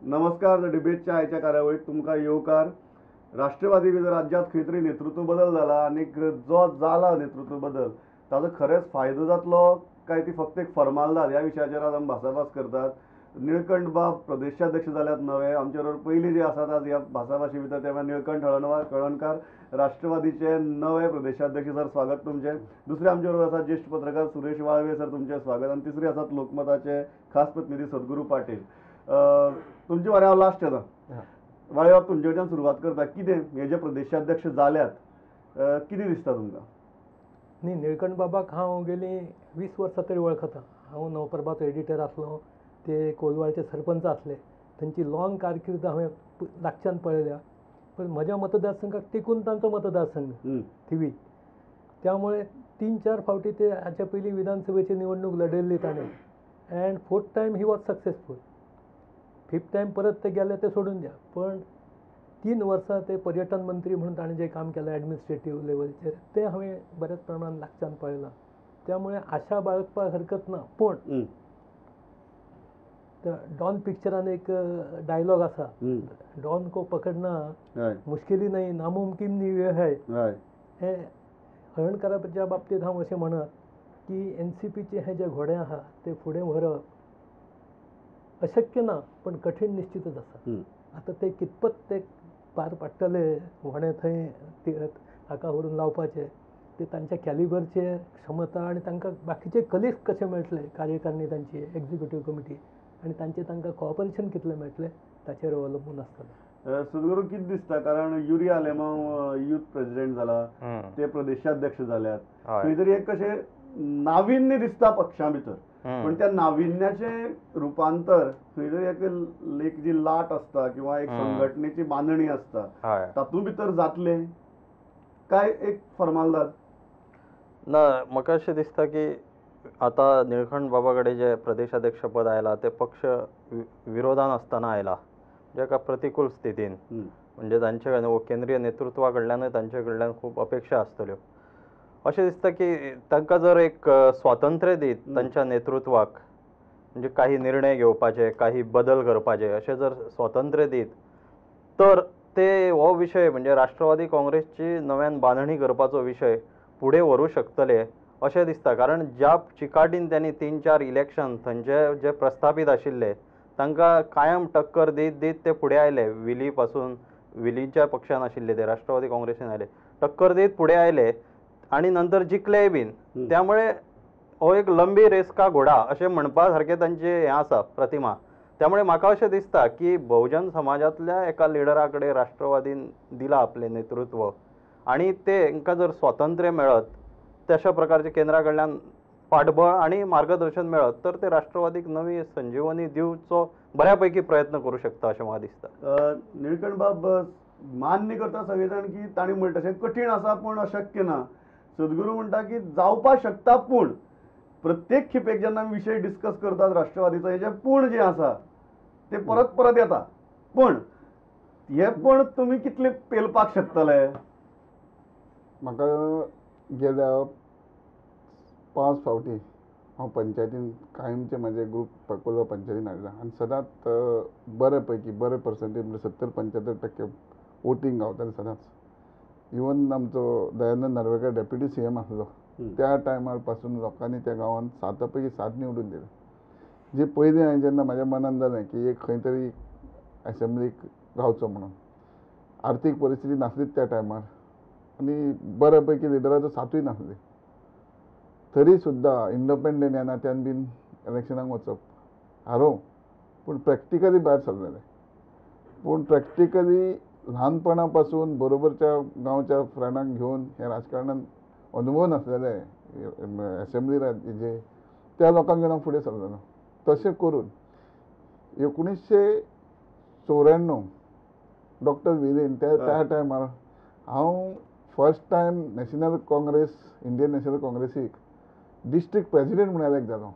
नमस्कार, the डिबेटच्या आयच्या कार्यावळीत तुमकां येवकार. राष्ट्रवादी राज्यात खंय तरी नेतृत्व बदल जाला आनी जो जाला नेतृत्व बदल ताजो खरेंच फायदो जातलो काय ती फक्त एक फॉर्मालदाद ह्या विशयाचेर आज आमी भासाभास करतात. निळकंठ बाब प्रदेशाध्यक्ष जाल्यात नवे, आमचे बरोबर पयलीं जे आसात आज ह्या भासाभाशी भितर ते निळकंठ हळर्णकार राष्ट्रवादीचे नवे प्रदेशाध्यक्ष. सर स्वागत तुमचें. दुसरे आमचे बरोबर आसात ज्येष्ठ पत्रकार सुरेश वाळवे, सर तुमचें स्वागत. आनी तिसरे आसात लोकमताचे खास प्रतिनिधी सद्गुरू पाटील. तुमचे बारे हांव लास्ट येता. वाळवे बाब, तुमचे कडच्यान सुरवात करता. कितें हे जे प्रदेशाध्यक्ष जाल्यात कितें दिसता तुमकां? न्ही, निळकंठ बाबाक हांव गेलीं 20 वर्सां तरी वळखता. हांव नवप्रभाचो एडिटर आसलो, ते कोलवाळचे सरपंच आसले. तांची लाँग कारकीर्द हांवें लागच्यान पळयल्या. पण म्हज्या मतदारसंघाक टेकून तांचो मतदारसंघ थिवी, त्यामुळे 3-4 फावटी ते हाच्या पयलीं विधानसभेची निवडणूक लढयल्ली ताणें. And 4th time he was successful. 5th time परत ते गेले ते सोडून द्या, पण 3 वर्सां ते पर्यटन मंत्री म्हणून ताणें जें काम केलें एडमिनिस्ट्रेटीव लेवलचेर तें हांवें बऱ्याच प्रमाणान लागच्यान पळयलां. त्यामुळे आशा बाळगपाक हरकत ना. पूण डॉन पिक्चरान एक डायलॉग आसा, डॉन को पकडना मुश्किली नाही नामुमकीन न्ही है. हे हळर्णकाराच्या बाबतींत हांव अशें म्हणत की एनसीपीचे हे जे घोडे आहा ते फुडें व्हरप अशक्य ना, पण कठीण निश्चितच आसा. आतां ते कितपत ते पार पाडटले व्हडें थंय हाका व्हरून लावपाचें ते तांच्या कॅलिबरचेर क्षमता आनी तांकां बाकीचे कलिग्स कशे मेळटले, कार्यकारिणी तांची एक्झिक्युटीव कमिटी आनी तांचें तांकां कॉपरेशन कितलें मेळटलें ताचेर अवलंबून आसतलें. सद्गुरू, कितें दिसता? कारण युरी आलेमांव यूथ प्रेसिडेंट जाला, ते प्रदेशाध्यक्ष जाल्यात, खंय तरी एक कशें नाविन्य दिसता पक्षा भितर, पण त्या नाविन्याचें रुपांतर खंय तरी एक जी लाट आसता किंवा एक संघटनेची बांदणी आसता तातूंत भितर जातलें काय एक फॉर्मालदाद? ना, म्हाका अशें दिसता की आतां निळकंठ बाबा कडेन जें प्रदेशाध्यक्षपद आयलां तें पक्ष विरोधान आसतना आयलां, म्हणजे एका प्रतिकूल स्थितीन, म्हणजे तांचे कडल्यान केंद्रीय नेतृत्वा कडल्यानूय तांचे कडल्यान खूब अपेक्षा आसतल्यो. अशें दिसता की तांकां जर एक स्वातंत्र्य दीत तांच्या नेतृत्वाक, म्हणजे काही निर्णय घेवपाचे, काही बदल करपाचे, अशें जर स्वातंत्र्य दीत तर ते हो विशय म्हणजे राष्ट्रवादी काँग्रेसची नव्यान बांदणी करपाचो विशय फुडें व्हरूं शकतले अशें दिसता. कारण ज्या चिकाटीन त्यांनी 3-4 इलेक्शन थंयचे जे प्रस्थापीत आशिल्ले तांकां कायम टक्कर दीत दीत ते फुडें आयले. विली पासून, विलीच्या पक्षान आशिल्ले ते राष्ट्रवादी काँग्रेसीन आयले, टक्कर दीत फुडें आयले आनी नंतर जिखलेय बीन. त्यामुळे हो एक लंबी रेस का घोडा अशें म्हणपा सारकें तांचें हें आसा प्रतिमा. त्यामुळे म्हाका अशें दिसता की बहुजन समाजांतल्या एका लिडरा कडेन राष्ट्रवादीन दिलां आपलें नेतृत्व आनी तेंकां जर स्वातंत्र्य मेळत, तशा प्रकारचे केंद्रा कडल्यान पाठबळ आनी मार्गदर्शन मेळत तर ते राष्ट्रवादीक नवी संजीवनी दिवचो बऱ्या पैकी प्रयत्न करूं शकता अशें म्हाका दिसता. निळकंठ बाब, मान्य करता सगळे जाण की तांणी म्हणटा तशें कठीण आसा पूण अशक्य ना. सद्गुरू म्हणटा की जावपाक शकता, पूण प्रत्येक खेपेक जेन्ना आमी विशय डिस्कस करतात राष्ट्रवादीचो, हेजें पूण जें आसा तें परत परत येता. पूण हें पूण तुमी कितलें पेलपाक शकतले? म्हाका गेल्या 5 फावटी हांव पंचायतीन कायमचे म्हाजे ग्रूप कोलवा पंचायतीन हाडला आनी सदांच बरे पैकी बरे पर्संटेज म्हणजे 70-75% वोटींग गावतालें सदांच. इवन आमचो दयानंद नार्वेकर डेप्युटी सीएम आसलो त्या टायमार पासून लोकांनी त्या गांवांत 7 पैकी 7 निवडून दिले. जे पयलीं हांवें जेन्ना म्हाज्या मनान जालें की एक खंय तरी एसेंब्लीक रावचो म्हणून, आर्थीक परिस्थिती नासलीच त्या टायमार आनी बऱ्या पैकी लिडराचो साथूय नासली, तरी सुद्दां इंडिपेंडंट ह्या नात्यान बीन इलेक्शनाक वचप हारोवं, पूण प्रॅक्टिकली भायर सरलेलें. पूण प्रॅक्टिकली ल्हानपणा पासून बरोबरच्या गांवच्या फ्रेंडांक घेवन हे राजकारणान अनुभव नासलेले एसेंब्ली जे त्या लोकांक घेवन हांव फुडें सरलेलो. तशें करून 1994 डॉक्टर विलीन त्या टायमार हांव first time national Congress, Indian national काँग्रेसीक डिस्ट्रिक्ट प्रेसिडेंट म्हणून एलेक्ट जालो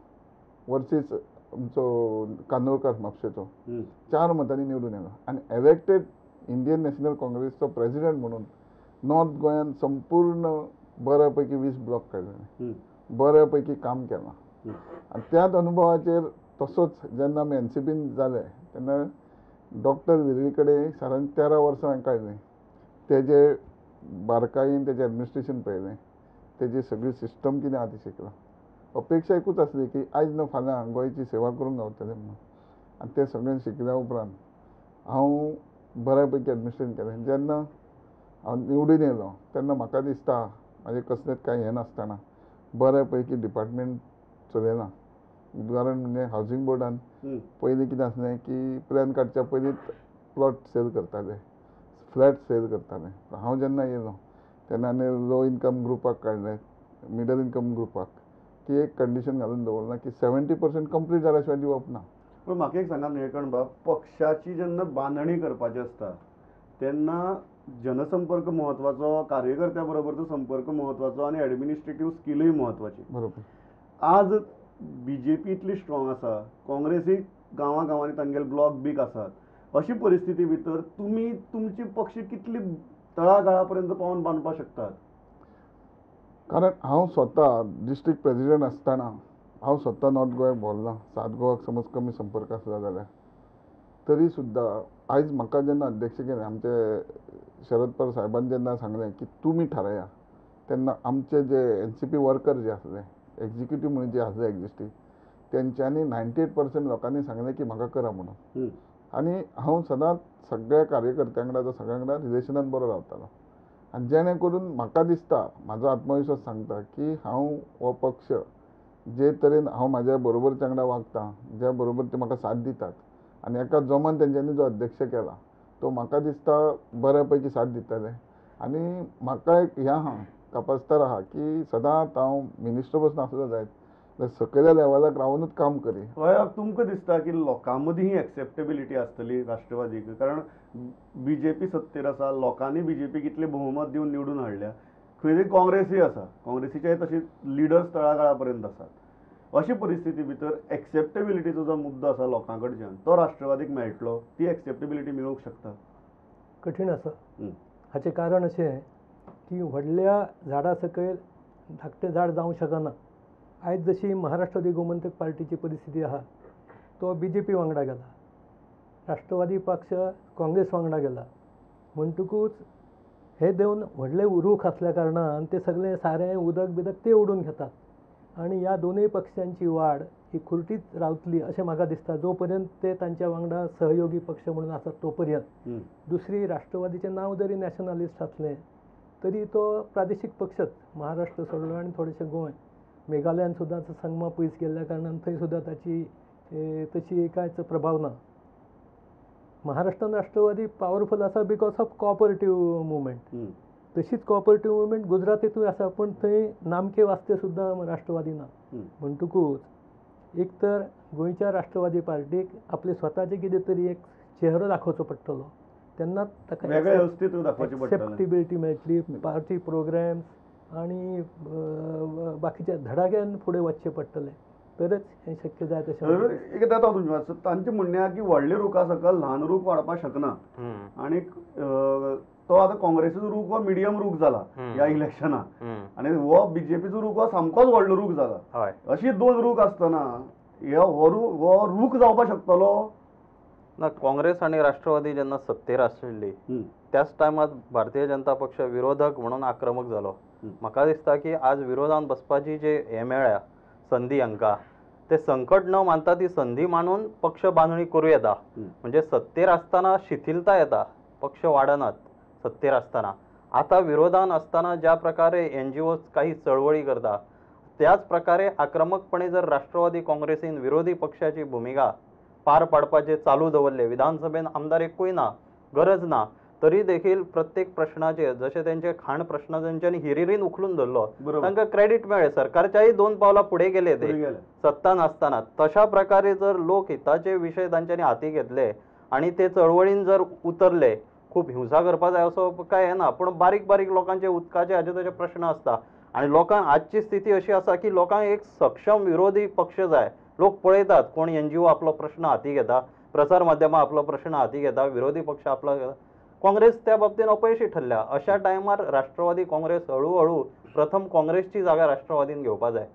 वर्सीस आमचो कांदोळकर म्हापशेचो, 4 मतांनी निवडून आयलो आनी एलेक्टेड इंडियन नॅशनल काँग्रेसचो प्रेसिडेंट म्हणून नॉर्थ गोंयान संपूर्ण बऱ्या पैकी 20 ब्लॉक काडले, बऱ्या पैकी काम केलां. आनी त्याच अनुभवाचेर तसोच जेन्ना आमी एनसीपीन जाले तेन्ना डॉक्टर विररी कडेन सादारण 13 वर्सां हांवें काडलीं. तेजे बारकायेन तेजें एडमिनिस्ट्रेशन पळयलें, तेजी सगळी सिस्टम कितें आहा ती शिकलां. अपेक्षा एकूच आसली की आयज ना फाल्यां गोंयची सेवा करूंक गावतलें म्हणून. आनी तें सगळें शिकल्या उपरांत हांव बऱ्या पैकी एडमिनिस्ट्रेशन केलें. जेन्ना हांव निवडून येयलो तेन्ना म्हाका दिसता म्हाजें कसलेंच कांय हें नासतना बऱ्या पैकी डिपार्टमेंट चलयलां. उदाहरण म्हणजे हावजींग बोर्डान पयलीं कितें आसलें की प्लॅन काडच्या पयलींच प्लॉट सेल करताले, फ्लॅट सेल करताले. हांव जेन्ना येयलो तेन्ना आनी लो इनकम ग्रुपाक काडले, मिडल इनकम ग्रुपाक, की एक कंडिशन घालून दवरलां की 70% कंप्लीट जाल्या शिवाय दिवप ना. पूण म्हाका एक सांगा निळकंठ बाब, पक्षाची जेन्ना बांदणी करपाची आसता तेन्ना जनसंपर्क म्हत्वाचो, कार्यकर्त्या बरोबरचो संपर्क म्हत्वाचो आनी एडमिनिस्ट्रेटीव स्किलूय म्हत्वाची. बरोबर. आज बीजेपी इतली स्ट्रॉंग आसा, काँग्रेसीक गांवां गांवांनी तांगेले ब्लॉक बीक आसात, अशी परिस्थिती भितर तुमी तुमची पक्ष कितली तळागाळा पर्यंत पावन बांदपाक शकतात? कारण हांव स्वता डिस्ट्रिक्ट प्रेजिडेंट आसतना हांव स्वता नॉर्थ गोव्याक भोंवला, साउथ गोवाक समज कमी संपर्क आसला जाल्यार तरी सुद्दां आयज म्हाका जेन्ना अध्यक्ष केलें आमचे शरद पवार साहेबान जेन्ना सांगलें की तुमी थाराया, तेन्ना आमचे जे NCP worker जे आसले, एक्झिक्युटीव म्हणून जे आसले एक्झिस्टींग, तेंच्यांनी 98% लोकांनी सांगलें की म्हाका करा म्हणून. आनी हांव सदांच सगळ्या कार्यकर्त्यां वांगडा जावं सगळ्यां वांगडा रिलेशनान बरो रावतालो. आनी जेणे करून म्हाका दिसता, म्हाजो आत्मविश्वास सांगता की हांव हो पक्ष जे तरेन हांव म्हाज्या बरोबरच्या वांगडा वागता, ज्या बरोबर ते म्हाका साथ दितात आनी एका जोमान तेंच्यांनी जो अध्यक्ष केला तो म्हाका दिसता बऱ्या पैकी साथ दितले. आनी म्हाका एक हें आहा, कापस्तार आहा की सदांच हांव मिनिस्टर पसून आसलो जायत जाल्यार सकयल्या लेवलाक रावनूच काम करी. हय, तुमकां दिसता की लोकां मदीं ही एक्सेप्टेबिलिटी आसतली राष्ट्रवादीक? कारण बीजेपी सत्तेर आसा, लोकांनी बीजेपीक इतलें बहुमत दिवन निवडून हाडल्या, खंय तरी काँग्रेसूय आसा, काँग्रेसीचे तशे लिडर्स तळागाळा पर्यंत आसात. अशी परिस्थिती भितर एक्सेप्टेबिलिटीचो जो मुद्दो आसा लोकां कडच्यान तो राष्ट्रवादीक मेळटलो, ती एक्सेप्टेबिलिटी मेळूंक शकता? कठीण आसा. हाचें कारण अशें की व्हडल्या झाडा सकयल धाकटें झाड जावंक शकना. आयज जशी महाराष्ट्रवादी गोमंतक पार्टीची परिस्थिती आहा, तो बीजेपी वांगडा गेला, राष्ट्रवादी पक्ष काँग्रेस वांगडा गेला, म्हणटकूच हे दोन व्हडले रूख आसल्या कारणान ते सगळें सारें उदक बिदक ते ओडून घेतात आनी ह्या दोनूय पक्षांची वाड ही खुर्टीच रावतली अशें म्हाका दिसता, जो पर्यंत ते तांच्या वांगडा सहयोगी पक्ष म्हणून आसात तो पर्यंत. दुसरी, राष्ट्रवादीचें नांव जरी नॅशनलिस्ट आसलें तरी तो प्रादेशीक पक्षच, महाराष्ट्र सोडलो आनी थोडेशें गोंय, मेघालयान सुद्दां संगमा पयस गेल्ल्या कारणान थंय सुद्दां ताची तशी कांयच प्रभाव ना. महाराष्ट्रान राष्ट्रवादी पावरफूल आसा because of cooperative movement. तशीच कॉपरेटीव मुवमेंट गुजरातेंतूय आसा, पूण थंय नामके वास्ते सुद्दां राष्ट्रवादी ना. म्हणटकूच एक तर गोंयच्या राष्ट्रवादी पार्टीक आपले स्वताचे कितें तरी एक चेहरो दाखोवचो पडटलो, तेन्नाच ताका वेगळें अस्तित्व दाखोवचें पडटलें, एक्सेप्टेबिलिटी मेळटली, पार्टी प्रोग्राम्स आनी बाकीच्या धडाक्यान फुडें वचचें पडटलें, तरच हें शक्य जायत अशें. एक येता तुमचें तांचें म्हणणें आहा की व्हडले रुखा सकल ल्हान रूख वाडपाक शकना, आनी तो आतां काँग्रेसीचो रूख हो मिडियम रूख जाला ह्या इलेक्शनाक, आनी हो बीजेपीचो रूख हो सामकोच व्हडलो रूख जाला. अशी दोन रूख आसतना हो रूख जावपाक शकतलो ना? काँग्रेस आनी राष्ट्रवादी जेन्ना सत्तेर आशिल्ली त्याच टायमार भारतीय जनता पक्ष विरोधक म्हणून आक्रमक जालो. म्हाका दिसता की आज विरोधान बसपाची जे हें मेळ्ळ्या संदी हांकां, ते संकट न मानता ती संदी मानून पक्ष बांदणी करूं येता. म्हणजे सत्तेर आसतना शिथिलता येता, पक्ष वाडनात सत्तेर आसतना. आतां विरोधान आसतना ज्या प्रकारे NGO काही चळवळी करता त्याच प्रकारे आक्रमकपणे जर राष्ट्रवादी काँग्रेसीन विरोधी पक्षाची भुमिका पार पाडपाचे चालू दवरले, विधानसभेन आमदार एकूय ना, गरज ना, तरी देखील प्रत्येक प्रश्नाचेर जशे तेंचे खाण प्रश्न तेंच्यांनी हिरिरीन उखलून धरलो, तांकां क्रेडीट मेळ्ळें, सरकारच्याय 2 पावलां फुडें गेले ते सत्ता नासतना. तशा प्रकारे जर लोकहिताचे विशय तांच्यांनी हाती घेतले आनी ते चळवळीन जर उतरले, खूब हिंसा करपा जाय असो काय येना, पूण बारीक बारीक लोकांचे उदकाचे हाचे तशे प्रश्न आसता आनी लोकांक आजची स्थिती अशी आसा की लोकांक एक सक्षम विरोधी पक्ष जाय. लोक पळयतात कोण NGO आपलो प्रश्न हाती घेता, प्रसार माध्यमां आपलो प्रश्न हाती घेता, विरोधी पक्ष आपलो घेता. काँग्रेस त्या बाबतीन अपयशी ठरल्या. अशा टायमार राष्ट्रवादी काँग्रेस हळूहळू प्रथम काँग्रेसची जागा राष्ट्रवादीन घेवपा जाय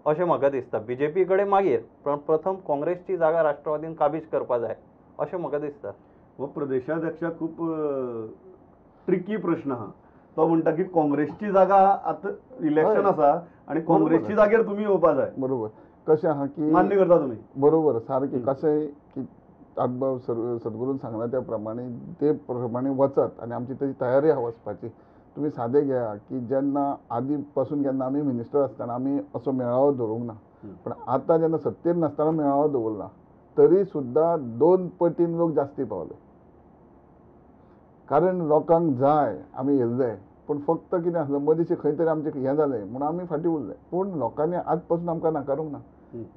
अशें म्हाका दिसता. बीजेपी कडेन मागीर, पण प्रथम काँग्रेसची जागा राष्ट्रवादीन काबीज करपा जाय अशें म्हाका दिसता. हो प्रदेशाध्यक्षा खूब ट्रिकी प्रश्न आहा. तो म्हणटा की काँग्रेसची जागा आतां इलेक्शन आसा आनी काँग्रेसची जागेर तुमी येवपा जाय. बरोबर. कशें आहा की मान्य करता तुमी? बरोबर सारकें. कशें की आतबाब सद्गुरून सांगला त्या प्रमाणे ते प्रमाणे वचत आनी आमची तशी तयारी आहा वचपाची. तुमी सादें घेया की जेन्ना आदी पासून जेन्ना आमी मिनिस्टर आसतना आमी असो मेळावो दवरूंक ना, पण आतां जेन्ना सत्तेर नासतना मेळावो दवरला तरी सुद्दां 2 पटीन लोक जास्ती पावले. कारण लोकांक जाय आमी येयल्ले, पूण फक्त कितें आसलें मदीं खंय तरी आमचें हें जालें म्हणून आमी फाटीं उरले. पूण लोकांनी आज पासून आमकां नाकारूंक ना.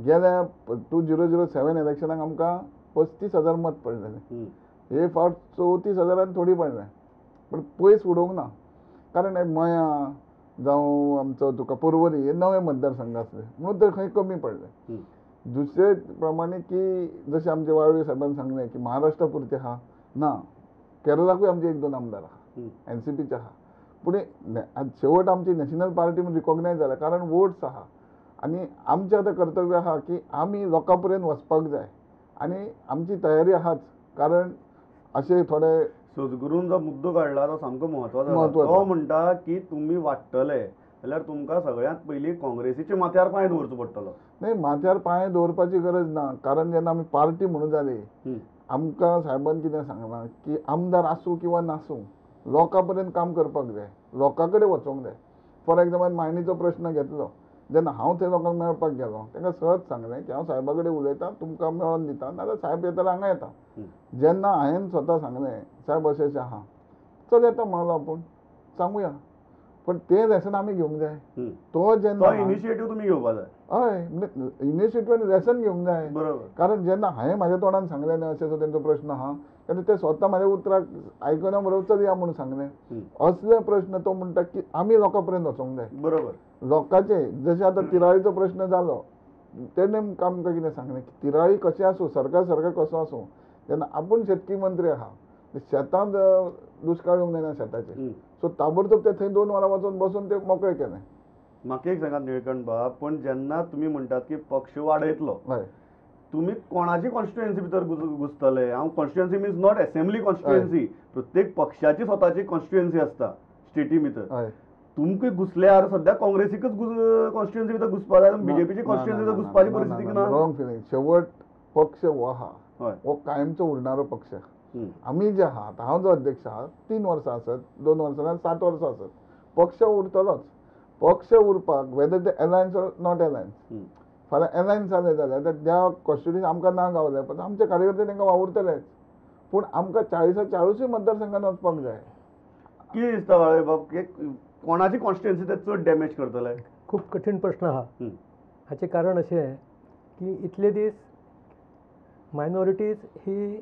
गेल्या 2007 इलेक्शनाक आमकां 35,000 मत पडलेलें, हे फावट 34,000 थोडी पडलें, पूण पयस उडोवंक ना. कारण मयां जावं आमचो तुका पर्वरी हे नवे मतदारसंघ आसले म्हणून तर खंय कमी पडले. दुसरे प्रमाणे की जशें आमचे वाळवे साहेबान सांगलें की महाराष्ट्रा पुरते आहा ना, केरळाकूय आमचे 1-2 आमदार आहा, एनसीपीचे आहा, पूण शेवट आमची नॅशनल पार्टी म्हणून रिकॉग्नायज जाल्या कारण वोट्स आहा. आनी आमचें आतां कर्तव्य आहा की आमी लोकां पर्यंत वचपाक जाय आनी आमची तयारी आहाच. कारण अशे थोडे सद्गुरून जो मुद्दो काडला तो सामको म्हत्वाचो. तो म्हणटा की तुमी वाडटले जाल्यार तुमकां सगळ्यांत पयलीं काँग्रेसीच्या माथ्यार पांय दवरचो पडटलो. न्ही, माथ्यार पांय दवरपाची गरज ना. कारण जेन्ना आमी पार्टी म्हणून जाली आमकां साहेबान कितें सांगलां की आमदार आसूं किंवा नासूं लोकां पर्यंत काम करपाक जाय, लोकां कडेन वचोंक जाय. फॉर एग्जाम्पल मायणीचो प्रश्न घेतलो जेन्ना हांव थंय लोकांक मेळपाक गेलो तांकां सहज सांगलें की हांव साहेबा कडेन उलयतां, तुमकां मेळोन दिता, नाजाल्यार साहेब येता हांगा येता. जेन्ना हांवें स्वता सांगलें साहेब अशें अशें आहा, चल येता म्हणलो आपूण, सांगुया, पण तें लेसन आमी घेवंक जाय. तो जेन्ना इनिशिएटीव तुमी घेवपा जाय. हय, इनिशिएटीव आनी लेसन घेवंक जाय. बरोबर. कारण जेन्ना हांवें म्हाज्या तोंडान सांगलें न्ही अशें तेंचो प्रश्न आहा तेन्ना ते स्वता म्हाज्या उतराक आयकना बरोबर चल या म्हणून सांगलें. असले प्रश्न तो म्हणटा की आमी लोकां पर्यंत वचोंक जाय. बरोबर. लोकांचे जशें आतां तिराळीचो प्रश्न जालो तेणे आमकां कितें सांगलें की तिराळी कशें आसूं, सरकार सरकार कसो आसूं, जेन्ना आपूण शेतकी मंत्री आहा शेतांत दुश्काळ येवंक जायना शेताचेर, सो ताबडतोब ते थंय 2 वरां वचून बसून ते मोकळे केले. म्हाका एक सांगात निळकंठ बाब, पण जेन्ना तुमी म्हणटात की पक्ष वाडयतलो, तुमी कोणाची कॉन्स्टिट्युएन्सी भितर घुसतले? हांव constituency means not assembly constituency, प्रत्येक पक्षाची स्वताची कॉन्स्टिट्युएन्सी आसता स्टेटी भितर. तुमकां घुसल्यार सद्या काँग्रेसीकच कॉन्स्टिट्युएन्सी भितर घुसपा जाय, बीजेपीची कॉन्स्टिट्युएन्सी भितर घुसपाची परिस्थिती ना. Wrong feeling. शेवट पक्ष हो आहा, हो कायमचो उरणारो पक्ष. आमी जे आहा, हांव जो अध्यक्ष आहा 3 वर्सां आसत, 2 वर्सां नाल्यार 7 वर्सां आसत, पक्ष उरतलोच. पक्ष उरपाक whether the alliance or not alliance, फाल्यां एलायन्स जालें जाल्यार त्या कॉन्स्टिट्युएन्सी आमकां ना गावलें पण आमचे कार्यकर्ते तांकां वावुरतलेच, पूण आमकां 40 मतदारसंघान वचपाक जाय. कितें दिसता वाळवे बाब, कोणाची कॉन्स्टिट्युएन्सी ते चड डॅमेज करतले? खूब कठीण प्रश्न आहा. हाचें कारण अशें की इतले दीस मायनॉरिटीज ही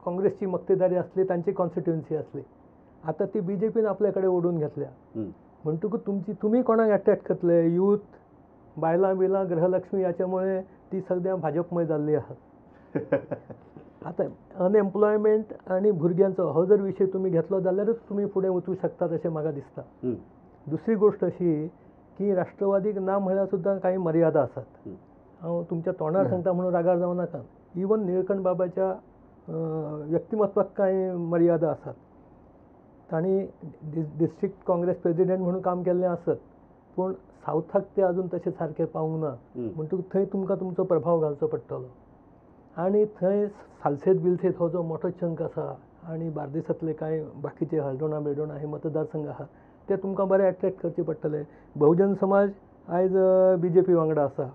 काँग्रेसची मक्तेदारी आसली, तांची कॉन्स्टिट्युएन्सी आसली, आतां ती बीजेपीन आपल्या कडेन ओडून घेतल्या. म्हणटकूच तुमची तुमी कोणाक एट्रॅक्ट करतले? यूथ, बायलां बिलां, गृहलक्ष्मी हाच्यामुळे ती सगळ्या भाजपमय जाल्ली आसा. आतां अनएम्प्लॉयमेंट आनी भुरग्यांचो हो जर विशय तुमी घेतलो जाल्यारूच तुमी फुडें वचूं शकतात अशें म्हाका दिसता. दुसरी गोश्ट अशी की राष्ट्रवादीक ना म्हळ्यार सुद्दां कांय मर्यादा आसात. हांव तुमच्या तोंडार सांगता म्हणून रागार जावं नाका. इवन निळकंठ बाबाच्या व्यक्तिमत्वाक कांय मर्यादा आसात. तांणी डिस्ट्रिक्ट काँग्रेस प्रेजिडेंट म्हणून काम केल्लें आसत, पूण सावथाक ते अजून तशें सारकें पावूंक ना. म्हणटकूच थंय तुमकां तुमचो प्रभाव घालचो पडटलो. आनी थंय सालसेत बिलसेत हो जो मोठो चंक आसा आनी बार्देसांतले कांय बाकीचे हळदोणा बेडोणा हे मतदारसंघ आहा ते तुमकां बरे एट्रॅक्ट करचे पडटले. बहुजन समाज आयज बीजेपी वांगडा आसा,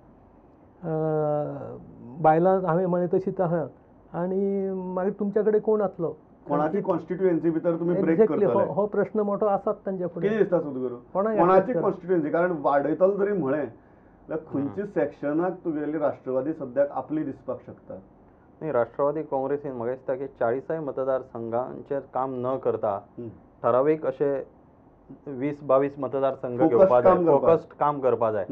बायलां हांवें म्हळें तशीच आहा, आनी मागीर तुमच्या कडेन कोण आसलो? कोणाची कॉन्स्टिट्युएन्सी भितर तुमी ब्रेक करतले? हो प्रश्न मोठो आसाच तांच्या फुडें. कितें दिसता सद्गुरू, कोणाची कॉन्स्टिट्युएन्सी? कारण वाडयतलो जरी म्हळें जाल्यार खंयच्या सेक्शनाक तुगेली राष्ट्रवादी सद्याक आपली दिसपाक शकता? न्ही, राष्ट्रवादी काँग्रेसीन म्हाका दिसता की 40 मतदारसंघांचेर काम न करता ठरावीक अशे 20-22 मतदारसंघ घेवपा जाय, फोकस्ड काम करपा जाय.